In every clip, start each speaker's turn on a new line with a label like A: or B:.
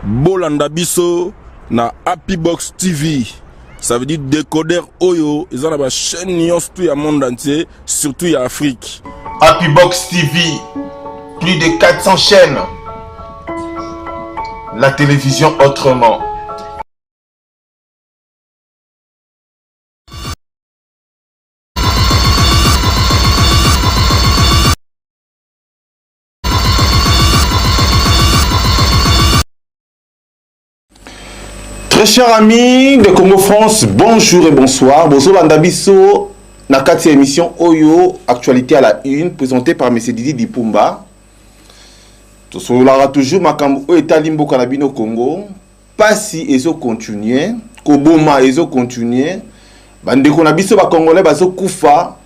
A: Bolanda biso na Happy Box TV. Ça veut dire décodeur oyo eza na ba chaîne nyonso tout ya monde entier, surtout ya Afrique.
B: Happy Box TV, plus de 400 chaînes. La télévision autrement.
C: Très chers amis de Congo France, bonjour et bonsoir. Bonjour Landabiso, na kati émission Oyo, actualité à la une, présentée par M. Didi Dipumba. Tosololaka toujours makambo oyo etali mboka na bino Congo. Pasi ezo continuer, koboma ezo continuer. Bandeko na biso ba Congolais bazo kufa.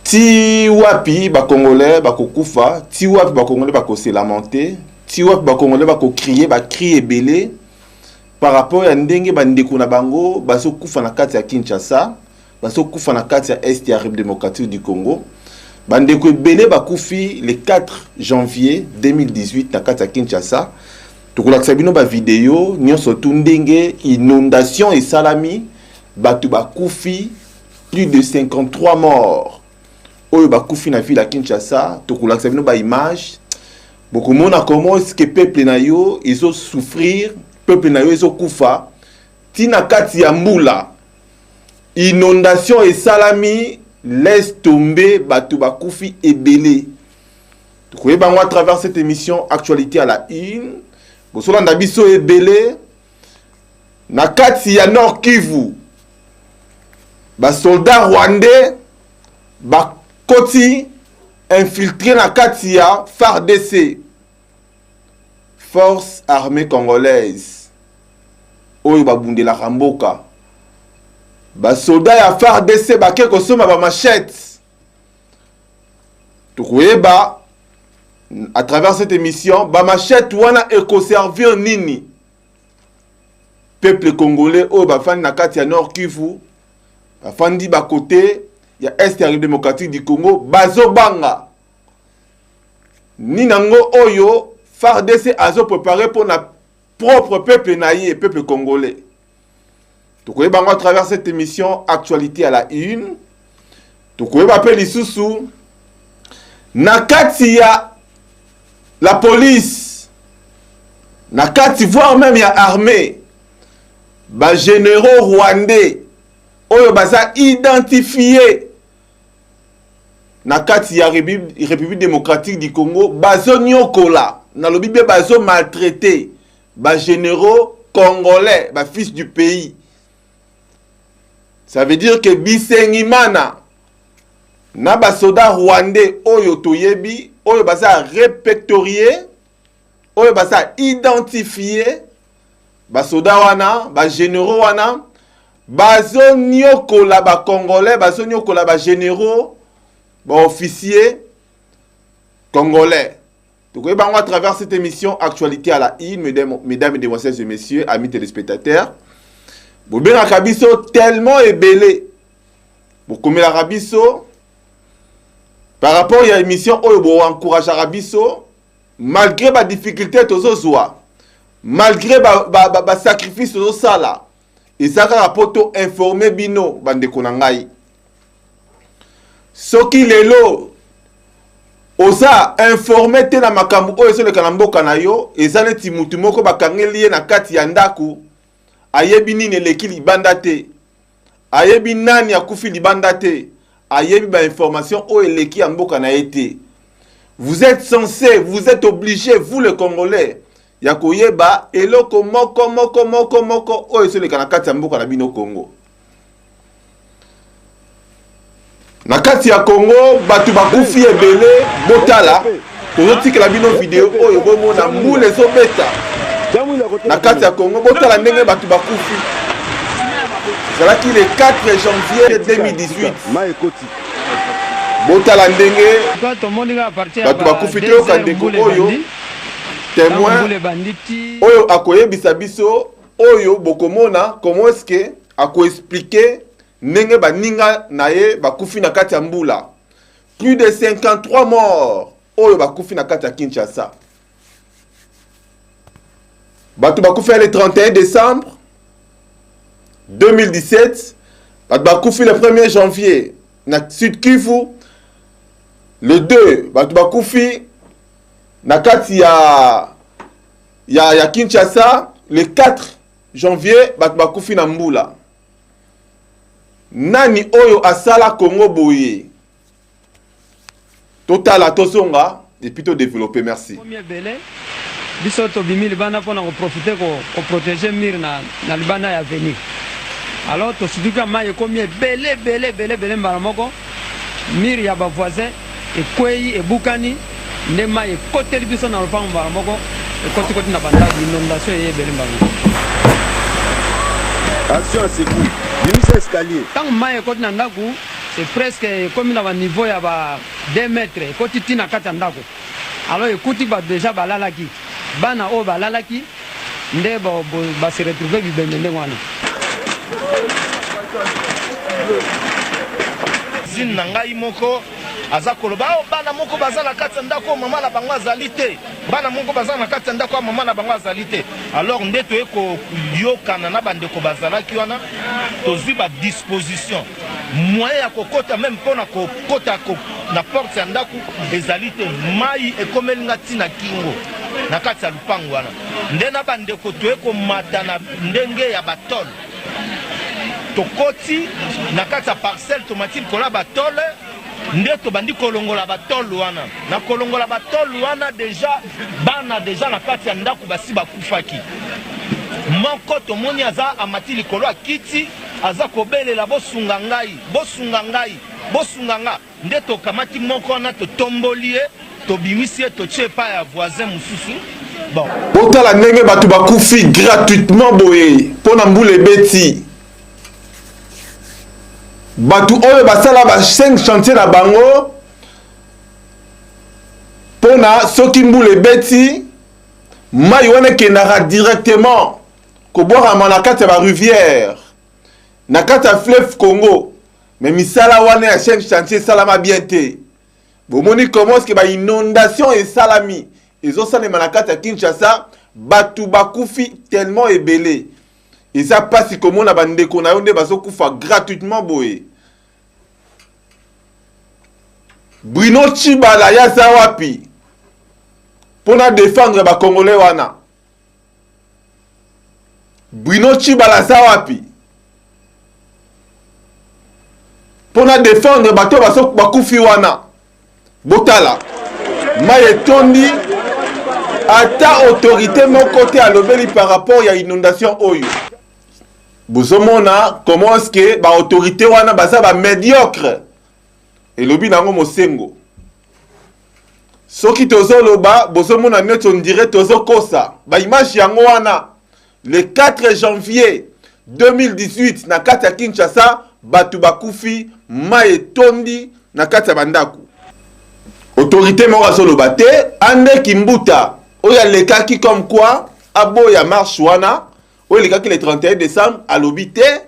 C: Ti wapi ba Congolais bakokufa, ti wapi ba Congolais bako se lamenter, ti wapi ba Congolais bako crier ba cris ebele par rapport ya ndenge bandeko na bango bazokufa na kati ya Kinshasa, bazokufa na kati ya Est ya République démocratique du Congo. Bandeko ebele bakufi le 4 janvier 2018 na kati ya Kinshasa. Tokolakisa bino ba video nyonso tu ndenge inondation esalami, bato bakufi plus de 53 morts oyo bakufi na ville ya Kinshasa. Tokolakisa bino ba image, bokomona comment est-ce que peuple na yo ezo souffrir, peuple na yo ezokufa tina kati ya mbula. Inondation esalami, laisse tomber, bato bakufi ebele. Tokoyeba yango à travers cette émission Actualité à la une. Bosolanda biso ebele na kati ya Nord Kivu. Ba soldats rwandais bakoti infiltré na kati ya FARDC, Force Armée Congolaise, oyo babundelaka mboka. Ba soldats ya FARDC bake kosomba ba machettes. Tokoyeba à travers cette émission ba machettes wana ekoservir nini peuple congolais oyo bafandi na kati ya Nord Kivu, bafandi ba côté ya Est ya République démocratique du Congo, bazobanga nini yango oyo FARDC azo préparer pour na propre peuple na ye, peuple congolais. Tokoyeba yango à travers cette émission Actualité à la une. Tokoyeba mpe lisusu na kati ya la police, na kati voire même ya armée, ba généraux rwandais oyo baza identifié na kati ya République démocratique du Congo bazonyokola, nalobi bien bazo maltraiter ba généraux congolais, ba fils du pays. Ça veut dire que Bisengimana na ba soldats rwandais oyo toyebi, oyo baza répertorié, oyo baza identifié, ba soldats wana, ba généraux wana bazonyokola ba congolais, bazonyokola ba généraux, ba officiers congolais. Tokoyeba yango à travers cette émission Actualité à la une, mesdames, mesdames, mesdemoiselles et messieurs, amis téléspectateurs. Bobengaka biso tellement ebele, bokomelaka biso par rapport ya émission oyo, boencourageaka biso malgré ba difficulté tozozwa, malgré ba sacrifice tozosala. Eza kaka mpo to informe bino bandeko na ngai. Soki lelo oza informé te na makambo oyo ezoleka na mboka na yo, eza neti mutu moko bakangeli ye na kati ya ndako, ayebi nini eleki libanda te, ayebi nani akufi libanda te, ayebi ba information oyo eleki ya mboka na ye te. Vous êtes censé, vous êtes obligé, vous le Congolais, ya koyeba eloko moko moko moko moko oyo ezoleka na kati ya mboka na bino Congo. Na kati ya Congo bato bakufi ebele. Botala, tozotikela bino video oyo, bomona mbula ezobeta na kati ya Congo. Botala ndenge bato bakufi. Ezalaki le 4 janvier 2018. Botala ndenge bato bakufi. Toyoka ndeko oyo témoin oyo akoyebisa biso oyo bokomona comment est-ce que akoexpliquer ndenge baninga na ye bakufi na kati ya mbula. Plus de 53 morts oyo bakufi na kati ya Kinshasa. Bato bakufi le 31 décembre 2017, bato bakufi le 1er janvier na Sud Kivu, le 2 bato bakufi na kati ya, ya, ya Kinshasa, le 4 janvier bato bakufi na mbula. Nani oyo asala Congo boye? Totala, tozonga et puis todévelopper. Merci.
D: Komi ebele, biso tobimi libanda mpona koprofiter koprotéger mur na libanda ya avenir. Alors tosutuki, mai ekomi ebele ebele ebele ebele, mbala moko mur ya bavoisin ekwei, ebukani, nde mai ekoteli biso na lopango, mbala moko ekotikoti na bandako, inondation eye ebele mbala moko.
A: Action ya secours, bimisa escalier.
D: Ntango mai ekoti na ndako, c'est presque ekomi na baniveau ya ba 2 mètres, ekoti ti na kati ya ndako. Alors ekuti bato déjà balalaki, bana oyo balalaki nde base retrouver bibembe ndenge wana.
B: Zine na ngai moko aza koloba: "Awa bana moko baza na kati ya ndako oyo, mama na bango azali te. Bana moko baza na kati ya ndako oyo, mama na bango azali te." Alors nde toye koyokana na bandeko bazalaki wana, tozwi badisposition, moyen ya kokota même mpona kokota na porte ya ndako ezali te. Mai ekomeli nga ntina kingo na kati ya lupango wana. Nde na bandeko toye komata na ndenge ya batole, tokoti na kati ya parcelle, tomati likolo ya batole, nde tobandi kolongola batole wana. Na kolongola batole wana, déjà bana déjà na kati ya ndako basi bakufaki. Moko tomoni aza amati likolo ya kiti, aza kobelela: "Bosunga ngai, bosunga ngai, bosunga nga." Nde tokamati moko wana, totomboli ye, tobimisi ye, totie epai ya voisin mosusu. Bon.
C: Botala ndenge bato bakufi gratuitement boye mpo na mbula ebeti. Bato oyo basala ba 5 chantier na bango mpona soki mbula ebeti, mai wana ekendaka directement kobwakama na kati ya barivière, na kati ya fleuve Congo. Mais misala wana ya 5 chantier esalama bien te. Bomoni comment ce que bainondation esalami, ezosalema na kati ya Kinshasa, bato bakufi tellement ebele. Eza mpasi komona bandeko na yo nde bazokufa gratuitement boye. Bruno Tshibala, ye aza wapi mpona défendre bacongolais wana? Bruno Tshibala aza wapi mpona défendre bato oyo bakufi wana? Botala, mai etondi, ata autorité moko te alobeli par rapport ya inondation oyo. Bozomona comment est-ce que baautorité wana baza bamédiocre. Elobi nango mosengo. Soki tozoloba, bozomona neti on dirait tozokosa. Baimage yango wana, le 4 janvier 2018, na kati ya Kinshasa, bato bakufi, mai etondi na kati ya bandako, autorité moko azoloba te. Andeki Mbuta oyo alekaki comme quoi aboya marche wana oyo elekaki le 31 décembre, alobi te.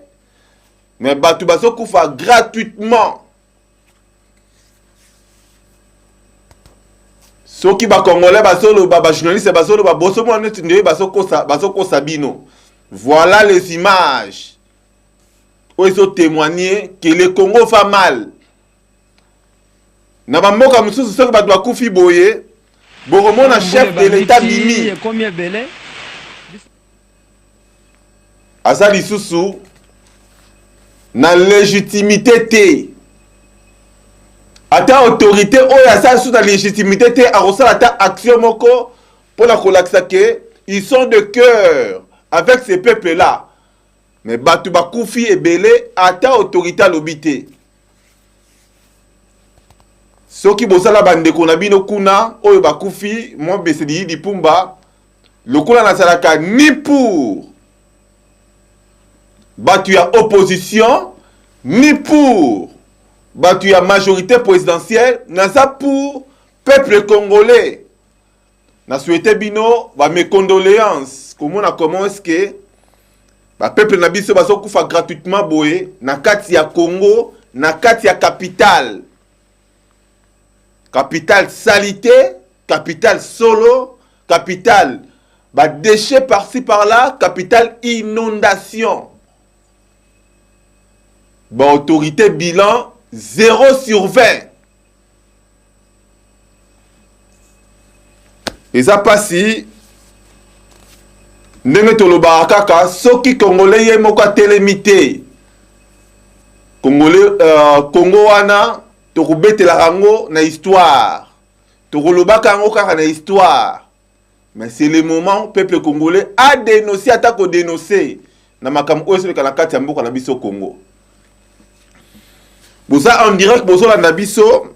C: Mais bato bazokufa gratuitement. Soki bacongolais bazoloba, bajournaliste bazoloba, bozomona neti nde bazokosa, bazokosa bino. Voilà les images oyo ezotémoigner que le Congo va mal. Na bamboka mosusu, soki bato bakufi boye, bokomona chef de l'État bimi.
D: Ekomi ebele.
C: Aza lisusu na légitimité te. Ata autorité oyo aza lisusu na légitimité te akosala ata action moko mpona kolakisa ke ils sont de cœur avec ce peuple là. Mais bato bakufi ebele, ata autorité alobi te. Soki bosala bandeko na bino kuna oyo bakufi, mwa besedi Lipumba, lokola nazalaka ni pour bato ya opposition ni pour bato ya majorité présidentielle, naza pour peuple congolais. Na souhaite bino bames condoléances komona comment est-ce que bapeuple na biso bazokufa gratuitement boye na kati ya Congo, na kati ya capitale, capitale salité, capitale solo, capitale. Ba déchets par-ci par-là, capitale inondation. Ba autorité bilan 0 sur 20. Eza pasi ndenge tolobaka kaka soki congolais ye moko atelemi te congolais euh, congo wana tokobetelaka yango na histoire tokolobaka yango kaka na histoire Mais c'est le moment peuple congolais a dénoncer ata ko dénoncer na makambo oyo esoleka na kati ya mboka na biso Congo. Boza en direct bozolanda biso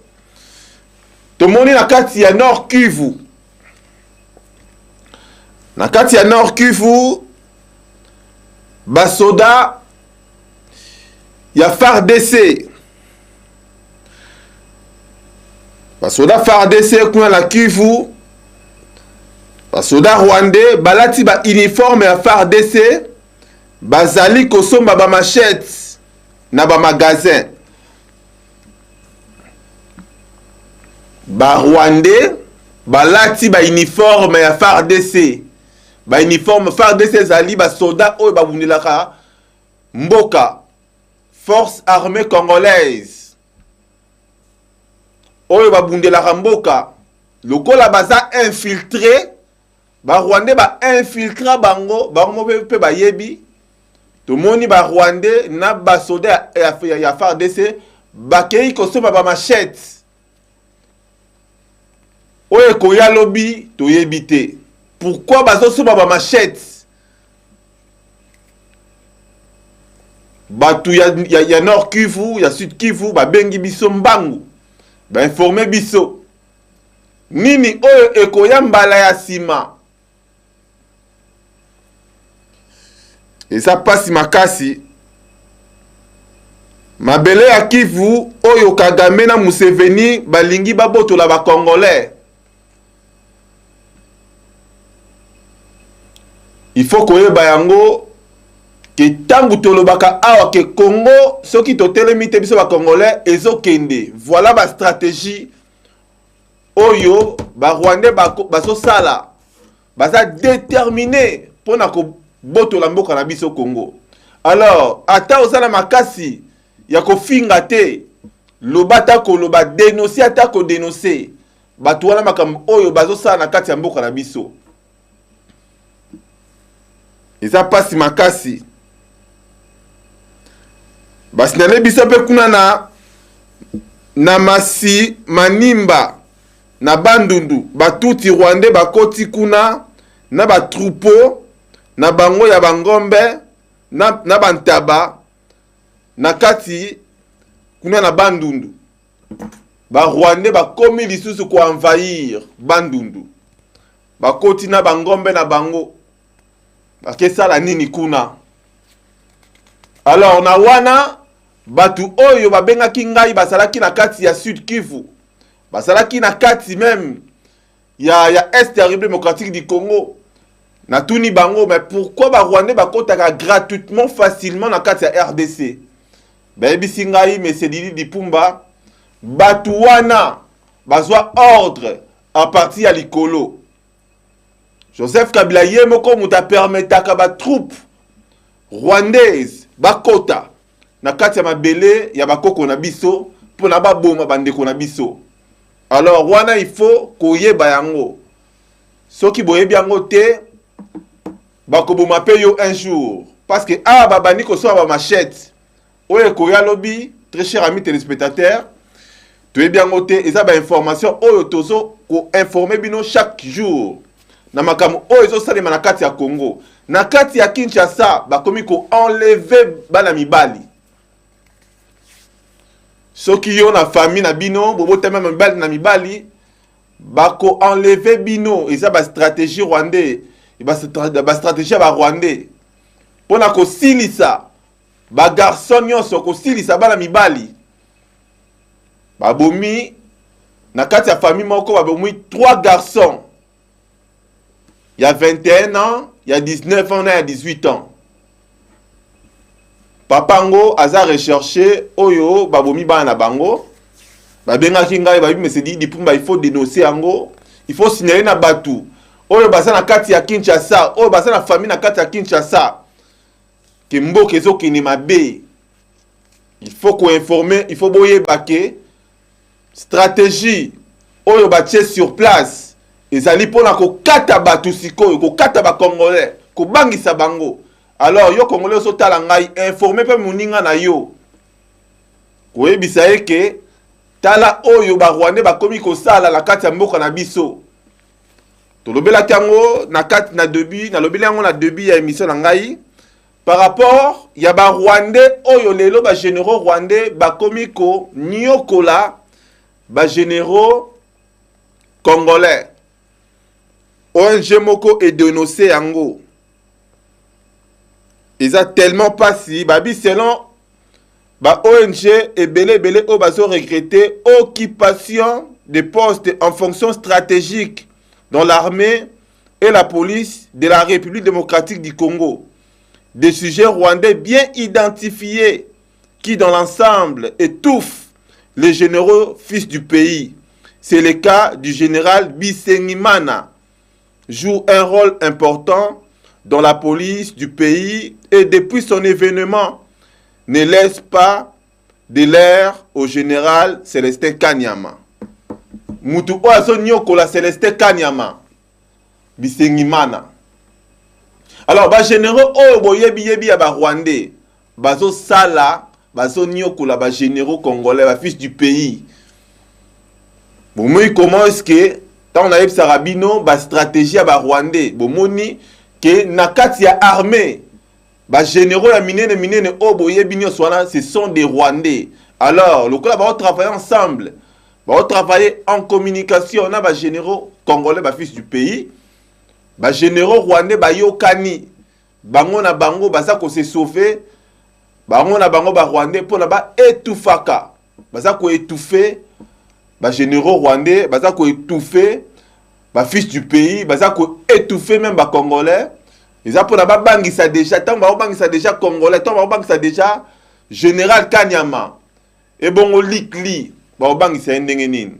C: tomoni na kati ya Nord Kivu na kati ya Nord Kivu basoda ya FARDC basoda FARDC kuna na Kivu basoda rwandais balati ba uniforme ya FARDC bazali kosomba ba machette na ba magasin ba rwandais balati ba uniforme ya FARDC ba uniforme FARDC ezali basoda oyo babundelaka mboka force armée congolaise oyo babundelaka mboka lokola baza infiltre ba rwandais ba infiltra bango bango moko mpe bayebi tomoni ba rwandais na basoda ya, ya, ya fardc bakei kosomba ba machette oyo ekoya lobi toyebi te pourquoi bazosomba ba machette bato ya, ya, ya nord kivu ya sud kivu babengi biso mbangu bainforme biso nini oyo ekoya mbala ya nsima eza mpasi makasi mabele ya kivu oyo kagame na museveni balingi babotola bacongolais il faut koyeba yango ke ntango tolobaka awa ke congo soki totelemi te biso bacongolais ezokende voilà bastratégie oyo barwandais bazosala baza détermine mpo na kobotola mboka na biso congo alors ata oza na makasi ya kofinga te loba ata koloba denonce ata kodenonce bato wana makambo oyo bazosala na kati ya mboka na biso eza mpasi makasi basinale biso mpe kuna na na masi manimba na bandundu batuti rwandais bakoti kuna na batroupeau na bango ya bangombe na, na bantaba na kati kuna na bandundu ba rwandais bakomi lisusu ko envahir bandundu bakoti na bangombe na bango bakesala nini kuna alors na wana bato oyo babengaki ngai bazalaki na kati ya sud kivu bazalaki na kati meme ya, ya est ya république démocratique du congo natuni bango mais pourquoi barwandais bakotaka gratuitement facilement na kati ya rdc bayebisi ngai monsieur didi dipumba bato wana bazwa ordre à partir ya likolo joseph kabila ye moko moto apermetaka batroupe rwandaise bakota na kati ya mabele ya bakoko na biso mpo na baboma bandeko na biso alors wana il faut koyeba yango soki boyebi yango te bakoboma mpe yo un jour parce que awa babandi kosomba bamachette oyo ekoya lobi très cher ami téléspectateur toyebi yango te eza bainformation oyo tozo koinforme bino chaque jour na makambo oyo ezosalema na kati ya congo na kati ya kinshasa bakomi koenleve bana mibali soki yo na famille na bino bobotami mibali na mibali bako enlever bino eza ba stratégie rwandais ba stratégie ya ba rwandais mpo na kosilisa ba garçon nyonso kosilisa bana mibali babomi na kati ya famille moko babomi 3 garçons ya 21 ans ya 19 ans na ya 18 ans papa yango aza recherche oyo babomi bana na bango babengaki ngai babi mese didi pumba il faut dénoncer yango il faut signaler na bato Oyo baza na kati ya Kinshasa, oyo baza na famille na kati ya Kinshasa, ke mboka ezokende mabe. Il faut koinformer, il faut boyeba ke stratégie oyo batie sur place ezali mpona kokata bato sikoyo, kokata bacongolais, kobangisa bango. Alors yo Congolais ozotala ngai, informe mpe moninga na yo, koyebisa ye ke tala oyo Barwandais bakomi kosala na kati ya mboka na biso. Tolobelaki yango na kati na début, nalobeli yango na début ya émission na ngai par rapport ya Barwandais oyo lelo bagénéraux rwandais bakomi koniokola bagénéraux congolais. ONG moko edénonce yango, eza tellement mpasi. Babi selon ba ONG ebele ebele oyo bazoregretter occupation de postes en fonction stratégique dans l'armée et la police de la République démocratique du Congo, des sujets rwandais bien identifiés qui dans l'ensemble étouffent les généraux fils du pays. C'est le cas du général Bisengimana, joue un rôle important dans la police du pays et depuis son événement ne laisse pas de l'air au général Célestin Kanyama. Mutu oyo azoniokola Célestin Kanyama, Bisengimana. Alors bagénéraux oyo boyebi yebi ya Barwandais bazosala, bazoniokola bagénéraux congolais, bafils du pays. Bomoni comment est ce que ntango nayebisaka bino bastratégie ya Barwandais, bomoni ke na kati ya armée, bagénéraux ya minene minene oyo boyebi nyonso wana, ce sont des Rwandais. Alors lokola baotravaille ensemble, baotravaille en communication na bagénéraux congolais, bafils du pays, bagénéraux rwandais bayokani bango na bango, baza kose sauver bango na bango Barwandais mpona baétouffaka, baza koétouffe bagénéraux rwandais, baza koétouffe bafils du pays, baza koétouffe même Bacongolais. Eza mpona babangisa déjà. Ntango baobangisa déjà Congolais, ntango baobangisa déjà général Kanyama, ebongo likli baobangisa ye ndenge nini?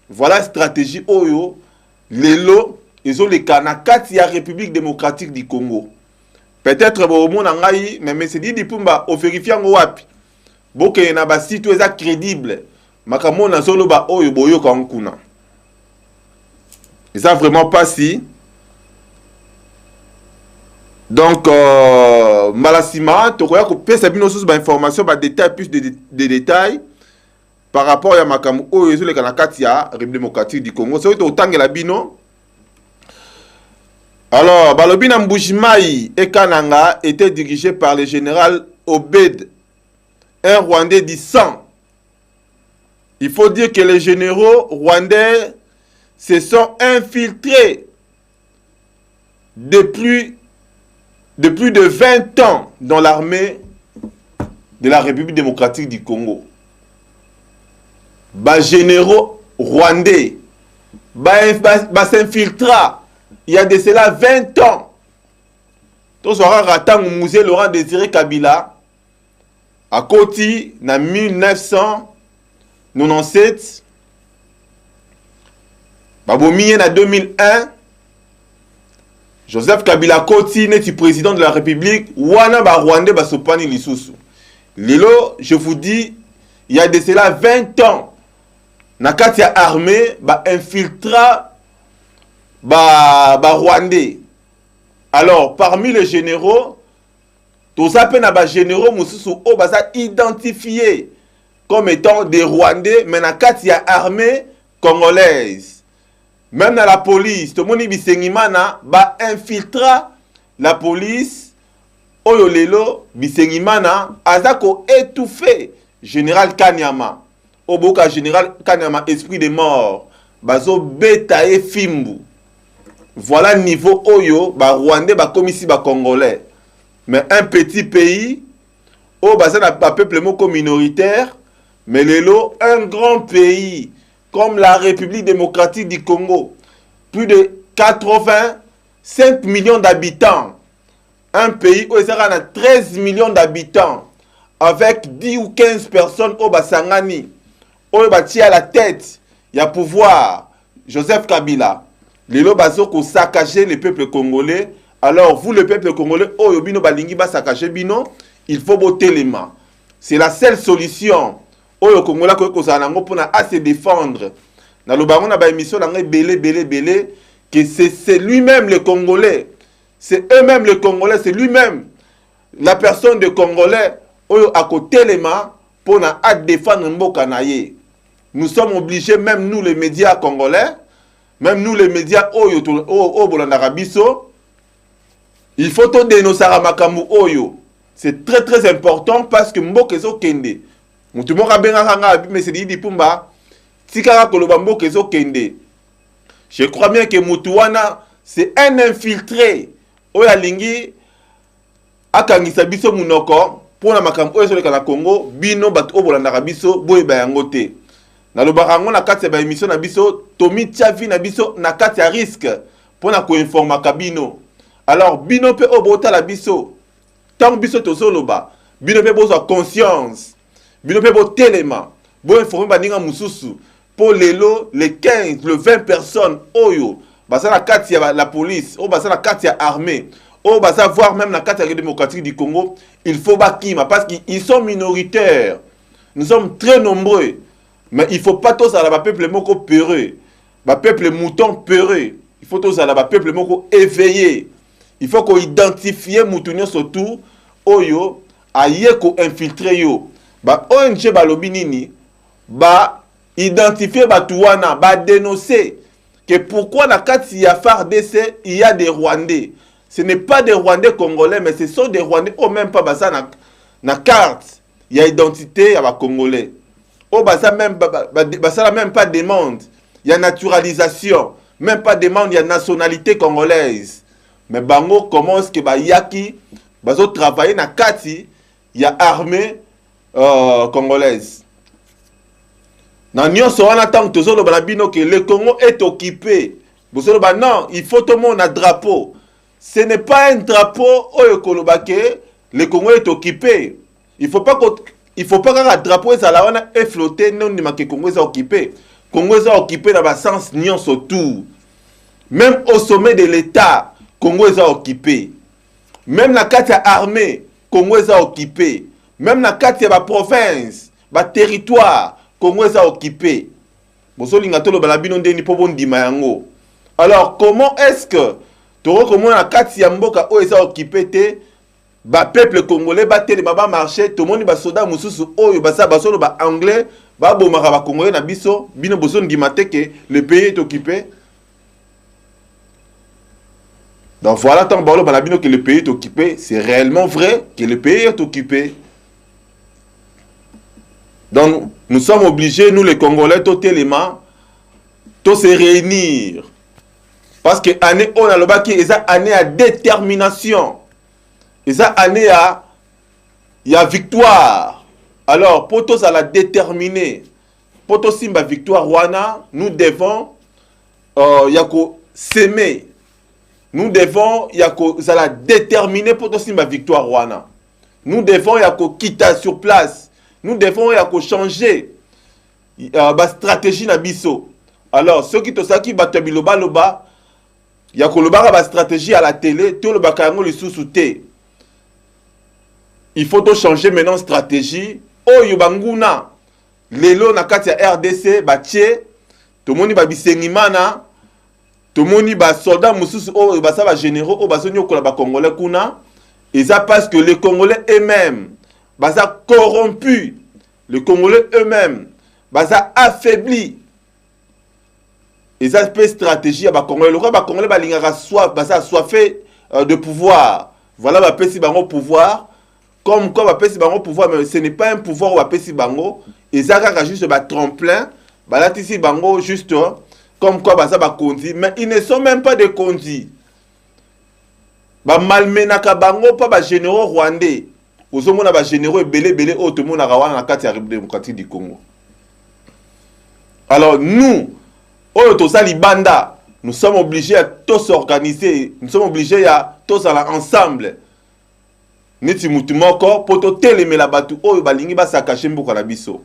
C: Voilà stratégie oyo lelo ezoleka na kati ya République démocratique du Congo. Peut-être bomona ngai, mais monsieur Didi Pumba, ovérifie yango wapi? Bokende na basite oyo eza crédible. Makambo oyo nazoloba oyo, boyoka yango kuna. Eza vraiment mpasi. Donc mbala nsima tokoya kopesa bino susu bainformation, badétail, plus de détails par rapport ya makambo oyo ezoleka na kati ya République démocratique du Congo. Soki tokotangela bino, alors balobi na Mbujimayi et Kananga était dirigé par le général Obed, un Rwandais du sang. Il faut dire que les généraux rwandais se sont infiltrés depuis de plus de 20 ans dans l'armée de la République démocratique du Congo. Ba généraux rwandais ba s'infiltra il y a de cela 20 ans. Tozwaka kaka ntango Mzee Laurent Désiré Kabila akoti na 1997, babomi ye na 2001, Joseph Kabila akoti neti président de la République. Wana Barwandais basopani lisusu. Lelo, je vous dis, il y a de cela 20 ans, na kati ya armée bainfiltra Barwandais ba. Alors parmi les généraux, toza mpe na bagénéraux mosusu oyo baza identifiés comme étant des Rwandais, mais na kati ya armée congolaise, même na la police. Tomoni Bisengimana bainfiltra la police oyo lelo Bisengimana aza koétouffe général Kanyama. Oyo boyoka général Kanyama, esprit de mort, bazobeta ye fimbu. Voilà niveau oyo Barwandais bakomisi Bacongolais. Mais un petit pays oyo baza na bapeuple moko minoritaire, mais lelo un grand pays comme la République démocratique du Congo, plus de 85 millions d'habitants, un pays oyo ezaka na 13 millions d'habitants, avec 10 ou 15 personnes oyo basangani, oyo batia la tête ya pouvoir Joseph Kabila. Lelo bazo ko saccager le peuple congolais. Alors vous le peuple congolais oyo bino balingi ba saccager bino, il faut botelema. C'est la seule solution oyo congolais akoki kozala nango mpona a se défendre. Naloba yango na ba émission na ngai ebele ebele ebele que c'est lui-même le congolais, c'est eux-mêmes le congolais, c'est lui-même la personne de congolais oyo akotelema mpona a défendre mboka na ye. Nous sommes obligés, même nous les médias congolais, même nous les médias oyo oyo bolandaka biso, il faut todénonçaka makambo oyo. C'est très très important parce que mboka ezokende. Motu moko abengaka nga abi mesedi Dipumba, tikaka koloba mboka ezokende. Je crois bien que motu wana, c'est un infiltré oyo alingi akangisa biso munoko mpona makambo oyo ezoleka na Congo. Bino bato oyo bolandaka biso, boyeba yango te. Nalobaka yango na kati ya baémission na biso, tomitia vie na biso na kati ya risque mpona koinformaka bino. Alors bino mpe oyo botala biso, ntango biso tozoloba, bino mpe bozwa conscience, bino mpe botelema, boinforme baninga mosusu. Mpo lelo les 15, le 20 personnes oyo baza na kati ya la police, oyo baza na kati ya armée, oyo baza voir même na kati ya République démocratique du Congo, il faut bakima parce qu'ils sont minoritaires. Nous sommes très nombreux, mais il faut pas tozala bapeuple moko peureux, bapeuple mouton peureux. Il faut tozala bapeuple moko éveillé. Il faut koidentifie mutu nyonso tu oyo aye koinfiltre yo. Ba ONG balobi nini? Baidentifie bato wana, badénonce que pourquoi na kati ya FARDC il y a des Rwandais. Ce n'est pas des Rwandais congolais, mais ce sont des Rwandais oyo même pas baza na carte ya identité ya bacongolais, oyo baza même basala même pas demande ya naturalisation, même pas demande ya nationalité congolaise. Mais bango, comment est-ce que bayaki bazotravaille na kati ya armée congolaise? Na nyonso wana, ntango tozoloba na bino ke le Congo est occupé, bozoloba non, il faut tomona drapeau. Ce n'est pas un drapeau oyo ekoloba ke le Congo est occupé. Il faut pas kaka drapeau ezala wana eflotte nde ondima ke Congo eza occupé. Congo eza occupé na basens nyonso tout. Même au sommet de l'État, Congo eza occupé. Même na kati ya armée, Congo eza occupé. Même na kati ya baprovince, baterritoire, Congo eza occupé. Bozolinga toloba na bino ndeni mpo bondima yango? Alors comment est-ce que tokoki komona na kati ya mboka oyo eza occupé te, bapeuple congolais batelema, bamarche, tomoni basoda mosusu oyo baza bazoloba anglais, babomaka bacongolais na biso, bino bozondima te ke le pays est occupé? Donc voilà, tant baloba na bino que le pays est occupé, c'est réellement vrai que le pays est occupé. Donc nous sommes obligés, nous les Congolais, totelema, to se réunir, parce que année oyo nalobaki eza année ya détermination, eza année ya victoire. Alors mpo tozala déterminé, mpo tosimba victoire wana, nous devons ya kosemer, nous devons ya kozala déterminé. Mpo tosimba victoire wana, nous devons ya kokita sur place, nous devons ya kochanger bastratégie na biso. Alors soki tosalaki bato ya bilobaloba ya kolobaka bastratégie à la télé, tolobaka yango lisusu te. Il faut tochanger maintenant stratégie oyo banguna lelo na kati ya RDC batie. Tomoni babisengimana, tomoni basoldat mosusu oyo baza bagénéraux oyo bazonyokola bacongolais kuna. Eza parce que les Congolais eux-mêmes baza corrompus, les Congolais eux-mêmes baza affaiblis. Eza mpe stratégie ya bacongolais. Lokola bacongolais balingaka soif, baza assoiffé de pouvoir, voilà, bapesi bango pouvoir. Comme quoi bapesi bango pouvoir, mais ce n'est pas un pouvoir oyo bapesi bango, eza kaka juste batremplin balatisi bango, juste comme quoi baza bakonzi, mais ils ne sont même pas des konzi. Bamalmenaka bango mpa bagénéraux rwandais. Ozomona bagénéraux ebele ebele oyo tomonaka wana na kati ya République démocratique du Congo. Alors nous oyo toza libanda, nous sommes obligés ya tos'organiser, nous sommes obligés ya tozala ensemble neti mutu moko mpo totelemela bato oyo balingi basaccager mboka na biso.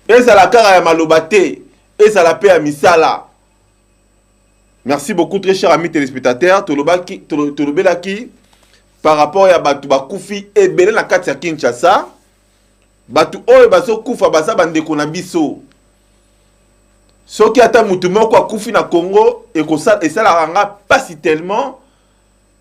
C: Ezala kaka ya maloba te, ezala mpe ya misala. Merci beaucoup très cher ami téléspectateur. Tolobaki tolobelaki par rapport ya bato bakufi ebele na kati ya Kinshasa. Bato oyo bazokufa baza bandeko na biso. Soki ata mutu moko akufi na Congo esalaka nga pasi tellement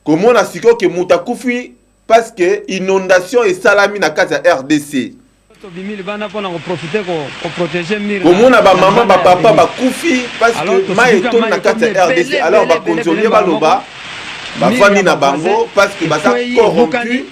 C: komona sikoyo ke mutu akufi parce que inondation esalami na kati ya RDC.
D: Tobimi libanda pona ko profiter ko ko proteger mur
C: Komona
D: na
C: ba mama
D: libanda
C: ba
D: ya
C: papa
D: avenue.
C: ba kufi parce
D: Alors
C: que mayi
D: tosutuka
C: etondi
D: mayi
C: na kati
D: ekomi
C: ya RDC
D: ebele
C: alors
D: ebele
C: ba
D: ebele
C: konzi
D: ebele
C: olie
D: mbala
C: baloba
D: moko mur
C: bafandi
D: ya
C: na
D: ba voisin
C: bango parce que baza
D: ekweyi
C: corrompu
D: ebukani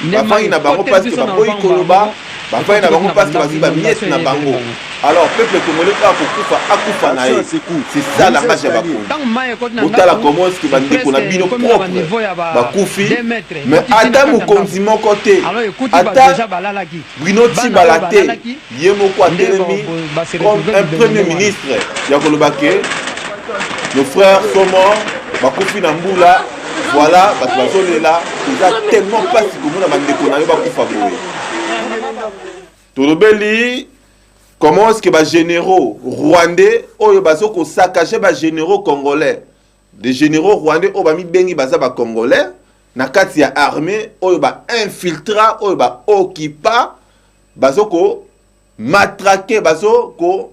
D: nde mayi
C: bafandi na bango
D: ekoteli
C: parce que
D: biso na
C: baboyi
D: lopango mbala
C: koloba
D: moko
C: bafandi na
D: ekoti
C: bango
D: na
C: parce que
D: bandako
C: bazwi ba miettes
D: inondation
C: na
D: eye ebele
C: bango
D: bango.
C: alors peuple congolais oyo akokufa akufa na
A: Action
C: ye
A: ya secours.
C: c'est ça
A: Bongisa
C: langage ya
A: escalier.
C: bakonzi.
D: Ntango mayi ekoti na
C: Botala
D: ndako
C: comment est-ce que
D: c'est
C: bandeko na
D: presque
C: bino
D: ekomi na ba
C: propre
D: niveau ya ba
C: bakufi
D: 2 mètres
C: mais
D: ekoti ti na
C: ata
D: kati ya ndako.
C: mokonzi moko te
D: Alors ekuti bato
C: ata
D: deja balalaki
C: Bruno
D: bana oyo
C: Tshibala te
D: balalaki
C: ye moko
D: nde
C: atelemi
D: ba se
C: comme
D: retrouver
C: un
D: bibembe
C: premier
D: wana.
C: ministre ya koloba ke nos frères sont morts bakufi na mbula voilà bato bazolela eza tellement mpasi komona bandeko na yo bakufa boye. Tolobeli comment est-ce que ba généraux rwandais oyo bazo ko saccager ba généraux congolais des généraux rwandais oyo bamibengi baza ba congolais na kati ya armée oyo ba infiltra oyo ba occupa bazo ko matraquer bazo ko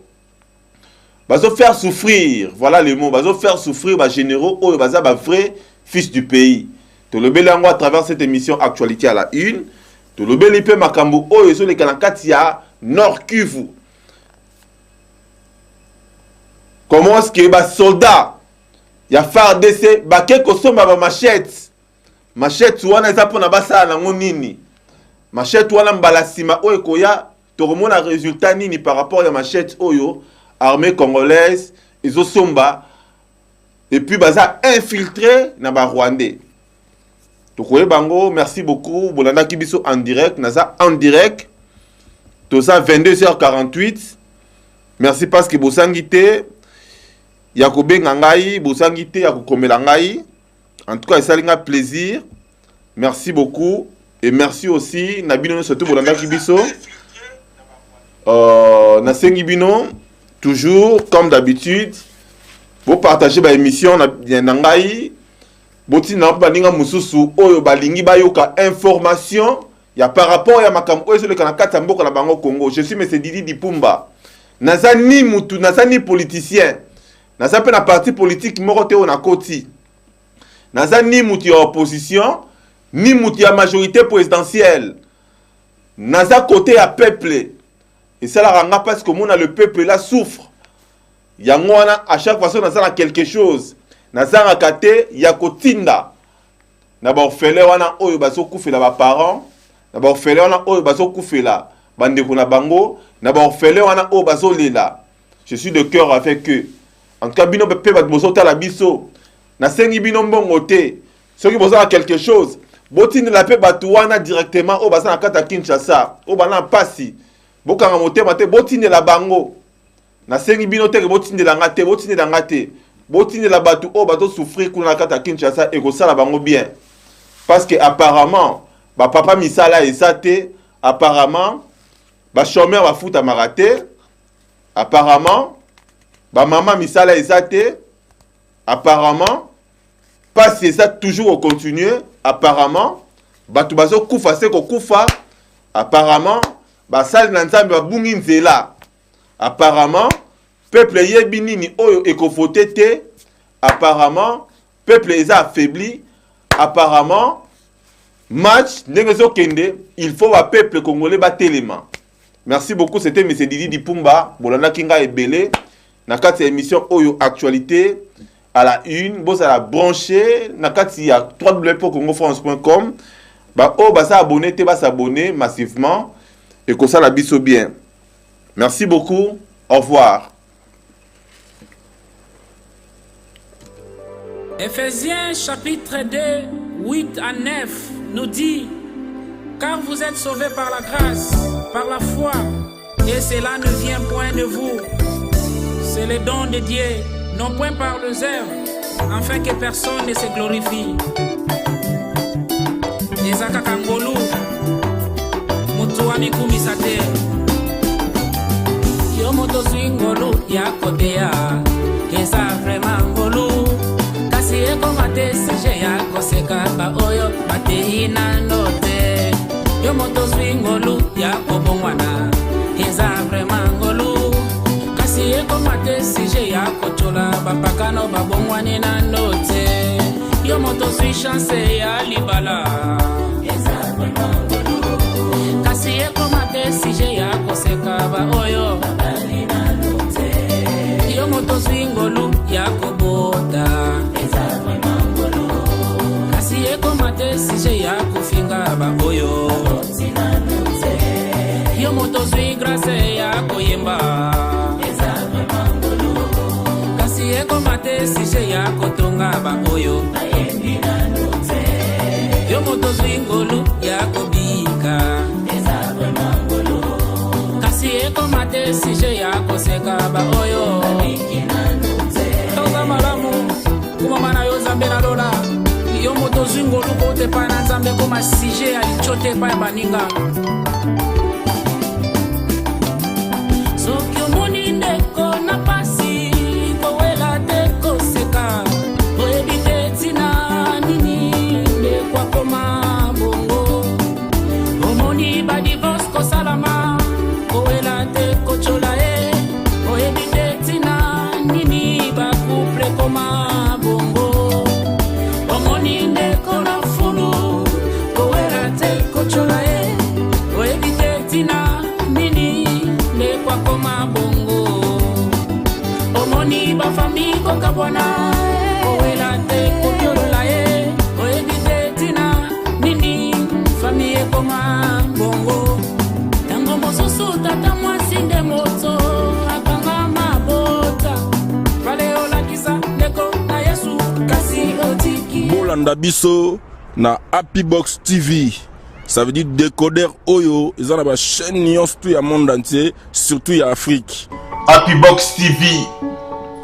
C: bazo faire souffrir voilà le mot bazo faire souffrir ba généraux oyo baza ba vrai fils du pays. Tolobeli yango à travers cette émission actualité à la une. Tolobeli mpe makambo oyo ezoleka na kati ya Nord Kivu. Comment est-ce que ba soldats ya FARDC bake kosomba ba machette machette wana eza mpona basala nango nini? Machette wana mbala nsima oyo ekoya tokomona résultat nini par rapport ya machette oyo armée congolaise ezosomba et puis baza infiltré na ba rwandais. Tokoyeba yango. Merci beaucoup, bolandaki biso en direct, naza en direct, toza 22h48. Merci parce que bosangi te ya kobenga ngai, bosangi te ya kokomela ngai. En tout cas esali nga plaisir. Merci beaucoup et merci aussi na bino nyonso to bolandaki biso. Nasengi bino toujours comme d'habitude bopartage ba émission na, na ngai, botinda mpe baninga mosusu oyo balingi bayoka information ya par rapport ya makambo oyo ezoleka na kati ya mboka na bango Congo. Je suis monsieur Didi Dipumba, naza ni mutu, naza ni politicien, naza mpe na parti politique moko te oyo nakoti, naza ni mutu ya opposition ni mutu ya majorité présidentielle, naza côté ya peuple. Esalaka nga parce komona le peuple là souffre. Yango wana à chaque fois so nazala quelque chose nazangaka te ya kotinda na baorphelin wana oyo bazokufela baparent, na baorphelin wana oyo bazokufela bandeko na bango, na baorphelin wana oyo bazolela. Je suis de cœur avec eux. En tout cas bino mpe bato bozotala biso, nasengi bino mbongo te. Soki bozala quelque chose botindela mpe bato wana directement oyo baza na kati ya Kinshasa oyo baza na mpasi, bokanga motema te, botindela bango. Nasengi bino te ke botindela nga te, botindela nga te, botindela bato oyo bazosouffrir kuna na kati ya Kinshasa, ekosala bango bien. Parce que apparemment bapapa misala eza te, apparemment bachômeur bafutamaka te, apparemment bamama misala eza te, apparemment pasi eza toujours kocontinue, apparemment bato bazokufa se kokufa, apparemment basali na Nzambe babungi nzela, apparemment peuple eyebi nini oyo ekovote te, apparemment peuple eza affaibli, apparemment match ndenge ezokende il faut bapeuple congolais batelema. Merci beaucoup, c'était monsieur Didi Dipumba. Bolandaki ngai ebele na kati ya émission oyo actualité à la une. Bozala branché na kati ya www.congofrance.com. Baoyo baza abonné te basabonné massivement, ekosala biso bien. Merci beaucoup, au revoir.
E: Éphésiens chapitre 2, 8 à 9 nous dit: Car vous êtes sauvés par la grâce, par la foi, et cela ne vient point de vous. C'est le don de Dieu, non point par les œuvres, afin que personne ne se glorifie. Eza kaka ngolu, moto amikumisa te. Yo moto ozwi ngolu ya koteya, eza vraiment ngolu. nano te. Yo moto ozwi ngolu ya kobongwana, eza vraiment ngolu, kasi ekoma te sujet ya kotyola bapakano babongwani nano te. Yo moto ozwi chance ya libala, eza vraiment ngolu, kasi ekoma te sujet ya koseka baoyo babali nano te. Yo moto ozwi ngolu ya kobota, eza vraiment ngolu, kasi ekoma te sujet ya kofinga baoyo baboti nano te. Yo moto ozwi grâce ya koyemba, eza vraiment ngolu, kasi ekoma te sujet ya kotonga baoyo bayembi nano te. Yo moto ozwi ngolu ya kobika, eza vraiment ngolu, kasi ekoma te sujet ya koseka baoyo babiki nano te. Toza malamu kumama na yo Nzambe na lola. Yo moto ozwi ngolu kouta epai na Nzambe, ekoma sujet ya litio te epai ya baninga. Soki omoni ndeko na pasi, kowela te koseka, oyebi te ntina nini ndeko akoma bongo. Omoni badivorce kosalama, kowela te kotyola ye, oyebi te ntina nini bacouple koma bongo. Omoni ndeko na fulu, kowela te kotyola ye, oyebi te ntina nini ndeko akoma bongo. Omoni bafamille kokabwana, kowela te kobiolola ye, oyebi te ntina nini famille ekoma bongo. Ntango mosusu tata mwasi nde moto akanga mabota, fale olakisa ndeko na Yesu, kasi otiki.
A: Bolanda biso na Happy Box TV, ça veut dire décodeur oyo eza na bachaîne nyonso tout ya monde entier, surtout ya Afrique.
C: Happy Box TV,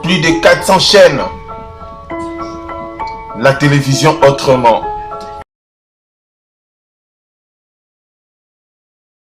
C: plus de 400 chaînes. La télévision autrement.